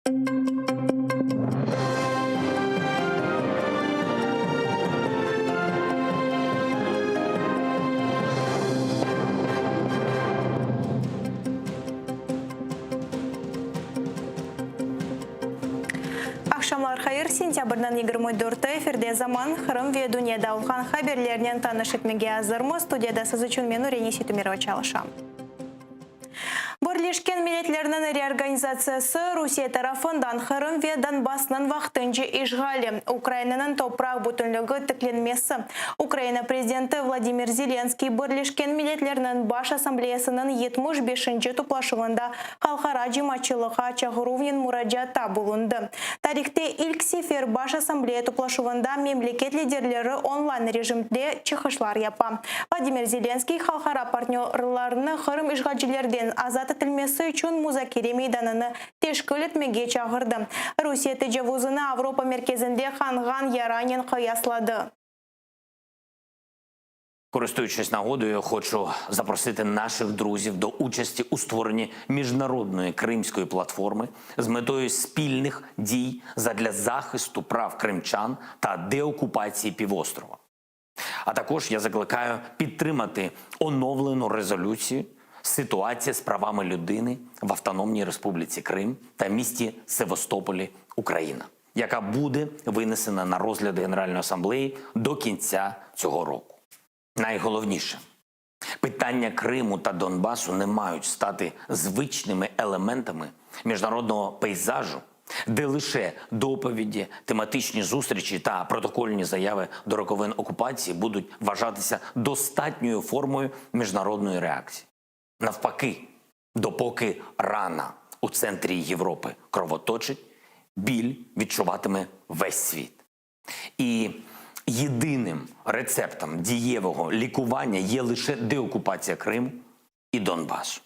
Aqşamlar hayır, sentâbrniñ 24-i efirde Zaman, Qırım ve dünyada olğan haberlernen tanış etmege azırmız. Studiyada siz içün men Nureni Seytumerova çalışam. Birleşken Milletlerniñ reorganizatsiyası Rusiye tarafından Qırım ve Donbassnıñ vaqtınca işğali, Ukrainanıñ topraq bütünligi tiklenmesi, Ukraina prezidenti Vladimir Zelenskiy Birleşken Milletlerniñ Baş Assambleyasınıñ 75-inci toplaşuvında halqara cemaatçılıqqa çağıruvnen muracaatta bulundı. Tarihte ilk sefer Baş Assambleya toplaşuvında memleket liderleri onlayn rejimde çıqışlar yapa. Vladimir Zelenskiy halqara partnörlarnı Qırım işğalcilerden azat etilmesi içün muzakere meydanını teşkil etmege çağırdı. Rusiye tecavuzını Avropa merkezinde qanğan yaranen qıyasladı. Користуючись нагодою, хочу запросити наших друзів до участі у створенні міжнародної кримської платформи з метою спільних дій задля захисту прав кримчан та деокупації півострова. А також я закликаю підтримати оновлену резолюцію «Ситуація з правами людини в Автономній Республіці Крим та місті Севастополі, Україна», яка буде винесена на розгляд Генеральної асамблеї до кінця цього року. Найголовніше питання Криму та Донбасу не мають стати звичними елементами міжнародного пейзажу, де лише доповіді, тематичні зустрічі та протокольні заяви до роковин окупації будуть вважатися достатньою формою міжнародної реакції. Навпаки, допоки рана у центрі Європи кровоточить, біль відчуватиме весь світ. І єдиним рецептом дієвого лікування є лише деокупація Криму і Донбасу.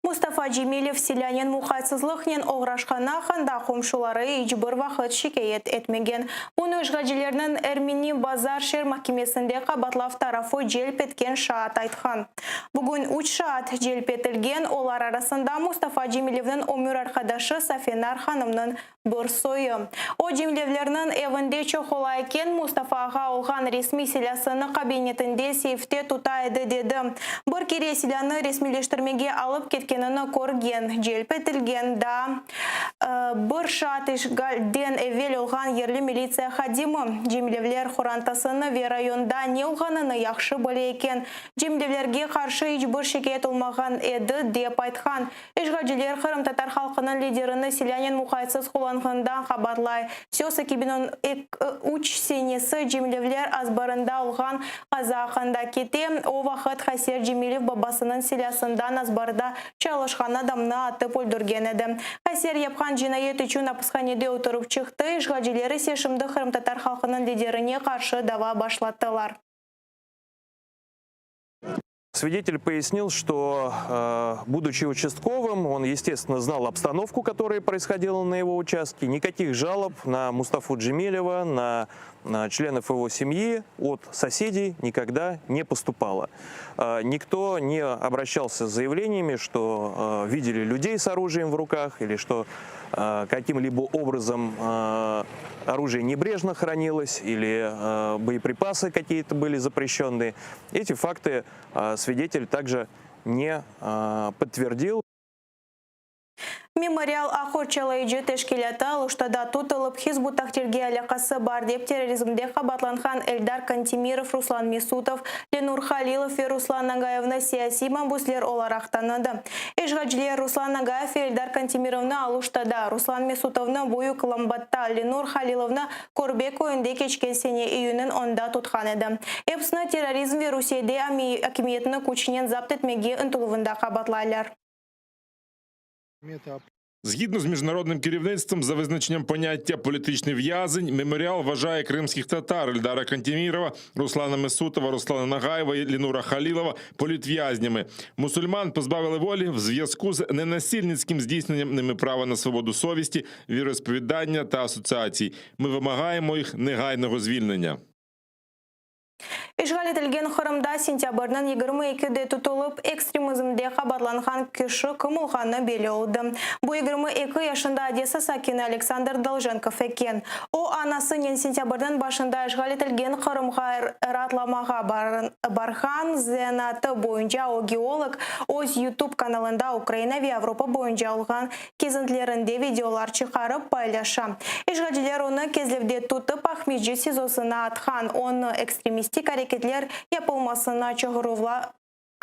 Mustafa Cemilev silânen muqaytsızlıqnen oğraşqanı aqqında qomşuları iç bir vaqıt şikâyet etmegen. Bunı işğalcilerniñ Ermeni Bazar şeer mahkemesinde qabaatlav tarafı celp etken şaat aytqan. Bugün üç şaat celp etilgen, olar arasında Mustafa Cemilevniñ ömür arqadaşı Safenar hanımnıñ Bir soyu. O, Cemilevlerniñ evinde çoq ola eken, Mustafa ağa olğan resmiy silâsını kabinetinde seyfte tuta edi, dedi. Bir kere silânı resmiyleştirmege alıp ketkenini körgen, celp etilgen daa bir şaat işğalden evel olğan yerli militsiya hadimi, Cemilevler qorantasını ve rayonda ne olğanını yahşı bile eken, Cemilevlerge qarşı iç bir şikâyet olmağan edi, dep aytqan. İşğalciler qırımtatar halqınıñ liderini silânen muqaytsız qullanğanından qabaatlay. Söz 2013 senesi Cemilevler azbarında olğan qaza aqqında kete, o vaqıt Haser Cemilev babasınıñ silâsından azbarda çalışqan adamnı atıp öldürgen edi. Haser yapqan cinayet içün apishanede oturıp çıqtı, işğalciler ise şimdi qırımtatar halqınıñ liderine qarşı dava başlattılar. Свидетель пояснил, что, будучи участковым, он, естественно, знал обстановку, которая происходила на его участке. Никаких жалоб на Мустафу Джемилева, на, на членов его семьи от соседей никогда не поступало. Никто не обращался с заявлениями, что видели людей с оружием в руках или что каким-либо образом оружие небрежно хранилось или боеприпасы какие-то были запрещенные. Эти факты свидетель также не подтвердил. Memorial aq qorçalayıcı teşkilâtı Aluştada tutılıp, Hizb ut-Tahrirge alâqası bar dep terrorizmde qabaatlanğan Eldar Kantemirov, Ruslan Mesutov, Lenur Halilov ve Ruslan Nagayevni siyasiy mabüsler olaraq tanıdı. İşğalciler Ruslan Nagayev ve Eldar Kantemirovnı Aluştada, Ruslan Mesutovnı Büyük Lambatta, Lenur Halilovnı Körbe köyünde keçken sene iyünniñ onda tutqan edi. Episini terrorizm ve Rusiyede akimiyetni küçnen zapt etmege ıntıluvında qabaatlaylar. Згідно з міжнародним керівництвом, за визначенням поняття політичний в'язень, меморіал вважає кримських татар Ельдара Кантемірова, Руслана Месутова, Руслана Нагаєва і Лінура Халілова політв'язнями. Мусульман позбавили волі в зв'язку з ненасильницьким здійсненням ними права на свободу совісті, віросповідання та асоціацій. Ми вимагаємо їх негайного звільнення. İşğal. İşğal etilgen Qırımda sentâbrniñ 22-de tutulıp, ekstremizmde qabaatlanğan kişi kim olğanı belli oldı. Bu 22 yaşında Odesa sakini Aleksandr Doljenkov eken. O, anasınen sentâbrniñ başında işğal etilgen Qırımğa raatlamağa barğan, zenaatı boyunca o geolog, öz YouTube kanalında Ukraina ve Avropa boyunca olğan kezintilerinde videolar çıqarıp paylaşa. İşğalciler onı Kezlevde tutıp, Aqmescit SİZOsına atqan, onı ekstremistik areketler yapılmasına çağıruvlar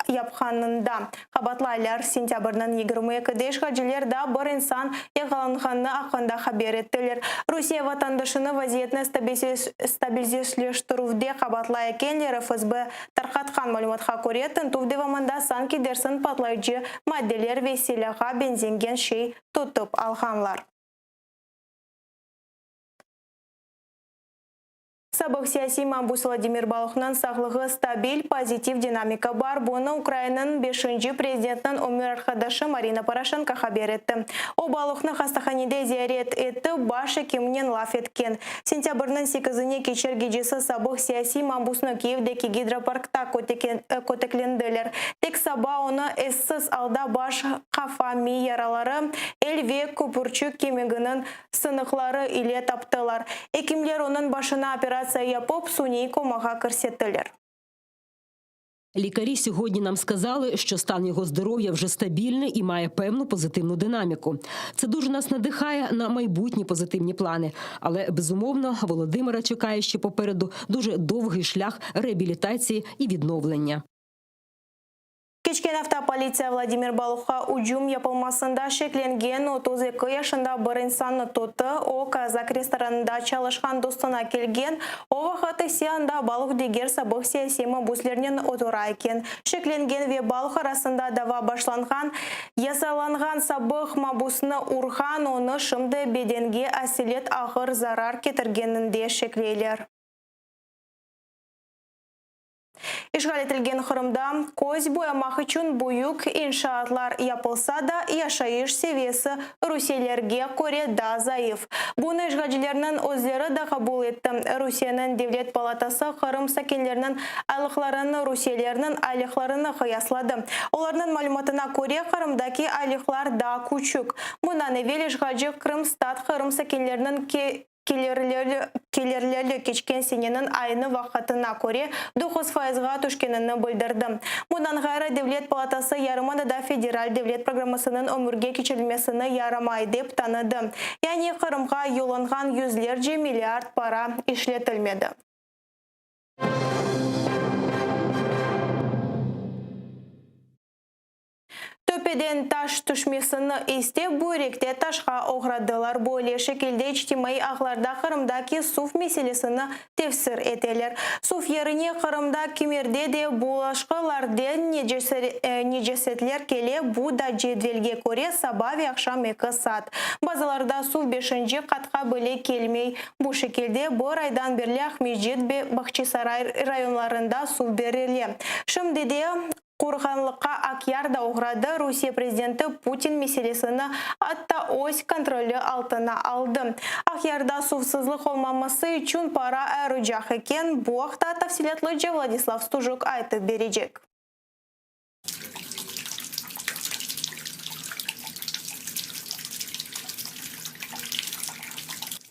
yapqanında qabaatlaylar. Sentâbrniñ 22-de işğalciler daa bir insan yaqalanğanı aqqında haber ettiler. Rusiye vatandaşını vaziyetni stabilsizleştirüvde qabaatlay ekenler, FSB tarqatqan malümatqa köre, tintüv devamında sanki dersiñ patlayıcı maddeler ve silâğa beñzegen şey tutıp alğanlar. Sabıq siyasiy mabüs Vladimir Baluhnıñ sağlığı stabil, pozitiv dinamika bar. Bunı Ukrainanıñ beşinci prezidentiniñ ömür arqadaşı Marina Poroşenko haber etti. O, Baluhnı hastahanede ziyaret etip, baş ekimnen laf etken. Sentâbrniñ sekizine keçer gecesi sabıq siyasiy mabüsni Kiyevdeki Gidroparkta köteklendiler. Tek saba onı essiz alda baş, qafa, miy yaraları, el ve köpürçik kemiginiñ sınıqları ile taptılar. Ekimler onıñ başına operatsiya yapıp, suniy komağa kirsettiler. Лікарі сьогодні нам сказали, що стан його здоров'я вже стабільний і має певну позитивну динаміку. Це дуже нас надихає на майбутні позитивні плани. Але безумовно Володимира чекає ще попереду дуже довгий шлях реабілітації і відновлення. Keçken afta politsiya Vladimir Baluhqa ücüm yapılmasında şeklengen 32 yaşında bir insannı tuttı. O, Kazak restoranında çalışqan dostuna kelgen, o vaqıt ise anda Baluh diger sabıq siyasiy mabüslernen otura eken. Şeklengen ve Baluh arasında dava başlanğan, yasaqlanğan sabıq mabüsni urğan, onı şimdi bedenge aselet ağır zarar ketirgeninde şekleyler. İşğal etilgen Qırımda köz boyamaq içün büyük inşaatlar yapılsa da, yaşayış seviyesi rusiyelilerge köre daa zayıf. Bunı işğalcilerniñ özleri da qabul etti. Rusiyeniñ Devlet palatası Qırım sakinleriniñ aylıqlarını rusiyelilerniñ aylıqlarına qıyasladı. Olarnıñ malümatına köre, Qırımdaki aylıqlar daa küçük. Bundan evel işğalci Krımstat Qırım sakinleriniñ kelirleri keçken seneniñ aynı vaqıtına köre 9 fayızğa tüşkenini bildirdi. Bundan ğayrı, Devlet palatası yarımadada federal devlet programmasınıñ ömürge keçirilmesini yaramay dep tanıdı. Yani Qırımğa yollanğan yüzlerce milliard para işletilmedi. Töpeden taş tüşmesini istep, büyrekte taşqa oğradılar. Böyle şekilde içtimaiy ağlarda Qırımdaki suv meselesini tefsir eteler. Suv yerine Qırımda kimerde de bulaşqılarden necasetler kele, bu da cedvelge köre saba ve aqşam eki saat. Bazılarda suv beşinci qatqa bile kelmey. Bu şekilde bir aydan berli Aqmescit ve Bahçisaray rayonlarında suv berile. Şimdi de qurğanlıqqa Aqyar da oğradı, Rusiye prezidenti Putin meselesini atta öz kontroli altına aldı. Aqyarda suvsızlıq olmaması içün para ayıracaq eken, bu aqta tafsilâtlıca Vladislav Stujük aytıp berecek.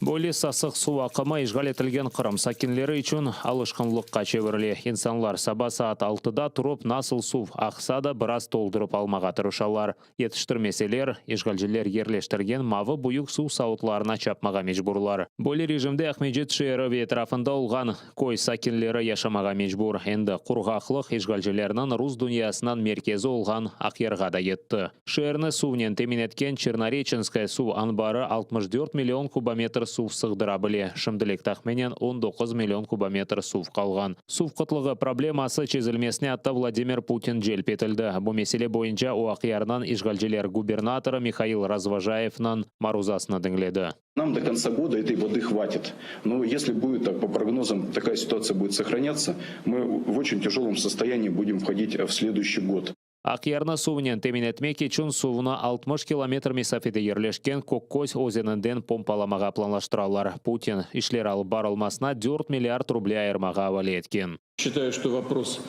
Böyle sasıq suv aqımı işğal etilgen Qırım sakinleri içün alışqınlıqqa çevirile. İnsanlar saba saat altıda turıp, nasıl suv aqsa da biraz toldurıp almağa tırışalar. Yetiştirmeseler, işğalciler yerleştirgen mavı büyük suv savutlarına çapmağa mecburlar. Böyle rejimde Aqmescit şeeri ve etrafında olğan köy sakinleri yaşamağa mecbur. Endi qurğaqlıq işğalcilerniñ rus dünyasınıñ merkezi olğan Aqyarğa da yetti. Şeerni suvnen temin etken Çernoreçenskaya suv anbarı 64 million kubometr suv sığdıra bile, şimdilik tahminen 19 million kubometr suv qalğan. Suv qıtlığı probleması çezilmesine atta Vladimir Putin celp etildi. Bu mesele boyunca o Aqyarnıñ işğalciler gubernatorı Mihail Razvojayevniñ maruzasını diñledi. Нам до конца года этой воды хватит. Но если будет так, по прогнозам, такая ситуация будет сохраняться, мы в очень тяжелом состоянии будем входить в следующий год. Aqyarnı suvnen temin etmek içün suvnı 60 kilometr mesafede yerleşken Kokköz özeninden pompalamağa planlaştıralar. Putin, işler alıp barılmasına 4 milliard ruble ayırmağa avale etken. Считаю, что вопрос,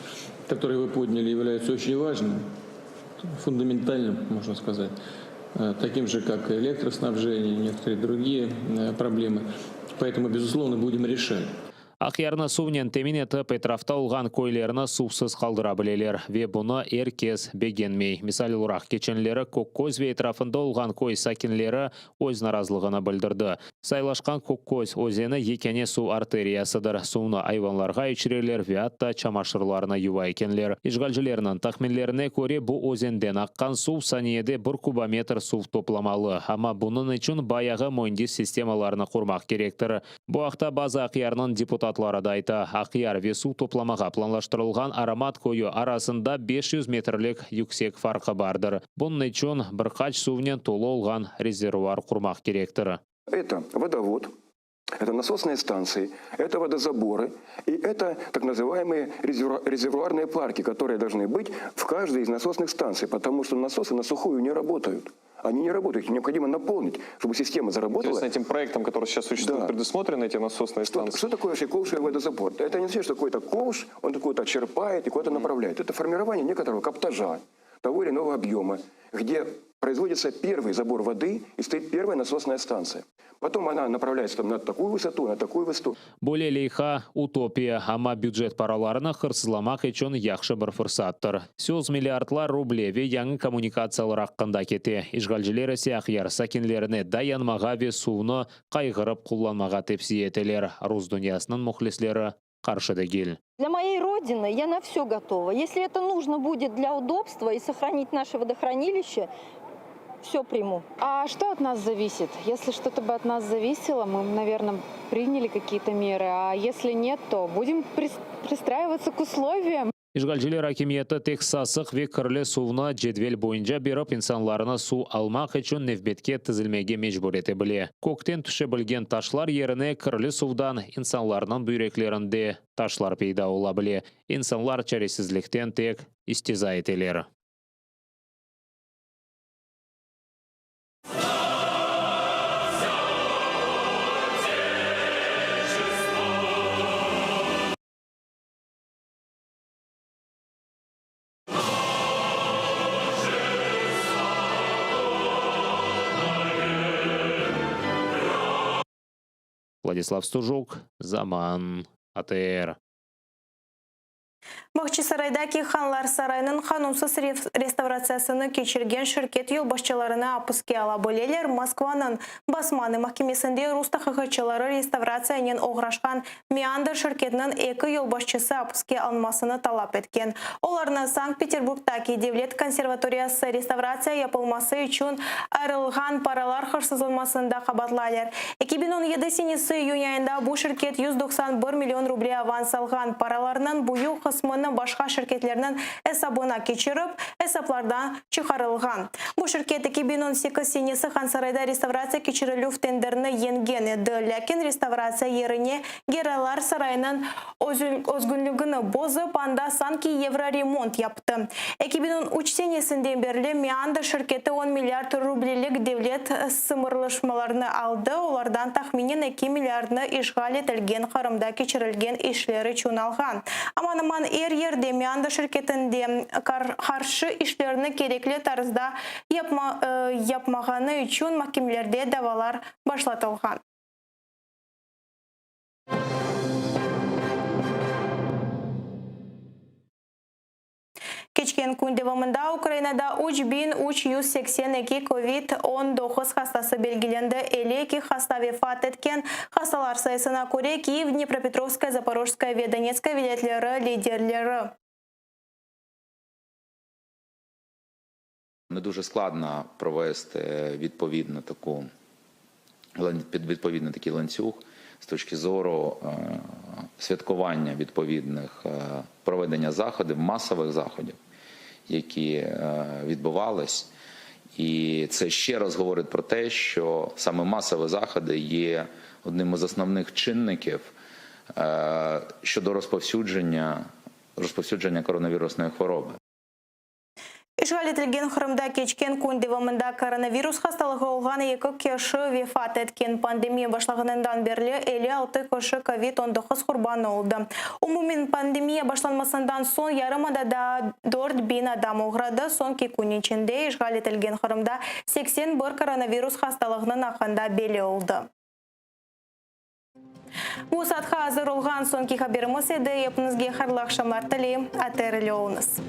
который вы подняли, является очень важным, фундаментальным, можно сказать, таким же, как и электроснабжение, и некоторые другие проблемы. Поэтому, безусловно, будем решать. Aqyarnı suvnen temin etip, etrafta olğan köylerni suvsız qaldıra bileler ve bunı er kes begenmey. Misal olaraq, keçenleri Kokköz ve etrafında olğan köy sakinleri öz narazılığını bildirdi. Saylaşqan Kokköz özeni yekâne suv arteriyasıdır. Suvnı ayvanlarğa içireler ve atta çamaşırlarını yuva ekenler. İşğalcilerniñ tahminlerine köre, bu özenden aqqan suv saniyede bir kubometr suv toplamalı. Amma bunıñ içün bayağı müendis sistemalarını qurmaq kerektir. Bu aqta bazı Aqyarnıñ deputatları da ayta. Aqyar ve suv toplamağa planlaştırılğan Aromat köyü arasında 500 metrlik yüksek farqı bardır. Bunıñ içün bir qaç suvnen tolu olğan rezervuar qurmaq kerektir. Это водовод, это насосные станции, это водозаборы и это так называемые резервуарные парки, которые должны быть в каждой из насосных станций, потому что насосы на сухую не работают. Они не работают, их необходимо наполнить, чтобы система заработала. Интересно, этим проектом, который сейчас существует, Да. предусмотрены эти насосные Что, станции? что такое вообще ковшевый водозабор? Это не значит, что какой-то ковш, он какой-то черпает и куда-то направляет. Это формирование некоторого каптажа того или иного объема, где производится первый забор воды и стоит первая насосная станция. Потом она направляется там, на такую высоту, на такую высоту. Böyle leyha utopiya, amma bücet paralarını hırsızlamaq içün yahşı bir fırsattır. Söz milliardlar ruble ve yañı kommunikatsiyalar aqqında kete. İşğalciler ise Aqyar sakinlerine dayanmağa ve suvnı qayğırıp qullanmağa tevsiye eteler. Rus dünyasınıñ mühlisleri qarşı degil. Для моей родины я на все готова. Если это нужно будет для удобства и сохранить наше водохранилище, все приму. А что от нас зависит? Если что-то бы от нас зависело, мы, наверное, приняли какие-то меры. А если нет, то будем пристраиваться к условиям. İşğalciler akimiyeti tek sasıq ve kirli suvnı cedvel boyunca berip insanlarnı suv almaq içün nevbetke tizilmege mecbur ete bile. Kökten tüşe bilgen taşlar yerine kirli suvdan insanlarnıñ büyreklerinde taşlar peyda ola bile. İnsanlar çaresizlikten tek istiza eteler. Владислав Стужук, Zaman, ATR. Bağçasaraydaki Hanlar Sarayınıñ qanunsız restavratsiyasını keçirgen şirket yolbaşçılarını apiske ala bileler. Moskvanıñ Basmanıy mahkemesinde rus tahqiqatçıları restavratsiyanen oğraşqan Meandr şirketiniñ eki yolbaşçısı apiske alınmasını talap etken. Olarnı Sankt-Peterburgdaki devlet konservatoriyası restavratsiya yapılması içün ayırılğan paralar hırsızlanmasında qabaatlaylar. 2017 senesi iyün ayında bu şirket 191 million ruble avans alğan. Paralarnıñ büyük qısmını başqa şirketlerniñ esabına keçirip, esaplardan çıqarılğan. Bu şirket 2018 senesi Hansarayda restavratsiya keçirilüv tenderini yeñgen edi. Lâkin restavratsiya yerine Geraylar sarayınıñ özgünligini bozıp, anda sanki yevroremont yaptı. 2013 senesinden berli Meandr şirketi 10 milliard rublelik devlet sımarışlarını aldı, olardan tahminen 2 milliardnı işğal etilgen Qırımda keçirilgen işler içün alğan. Aman-aman er yerde Meandr şirketine qarşı işlerni kerekli tarzda yapmağanı içün mahkemelerde davalar başlatılğan. Keçken kün devamında Ukrainada 3382 COVID-19 hastası belgilendi. 52 hasta vefat etken. Hastalar sayısına köre Kiyev, Dnepropetrovskaya, Zaporojskaya ve Donetskaya vilâyetleri liderleri. Не дуже складно провести відповідну таку відповідний такий ланцюг з точки зору святкування відповідних проведення заходів, масових заходів, які відбувались. І це ще раз говорить про те, що саме масові заходи є одним із основних чинників щодо розповсюдження коронавірусної хвороби. İşğal etilgen Qırımda keçken kün devamında koronavirus hastalığı olğan eki kişi vefat etken. Pandemiya başlağanından berli 56 kişi kovid 19 qurbanı oldı. Umumen pandemiya başlanmasından soñ yarımadada 4000 adam oğradı. Soñki kün içinde işğal etilgen Qırımda 81 koronavirus hastalığınıñ aqqında belli oldı. Bu saatqa azır olğan soñki haberimiz edi. Epiñizge hayırlı aqşamlar tileyim. ATR ile oluñız.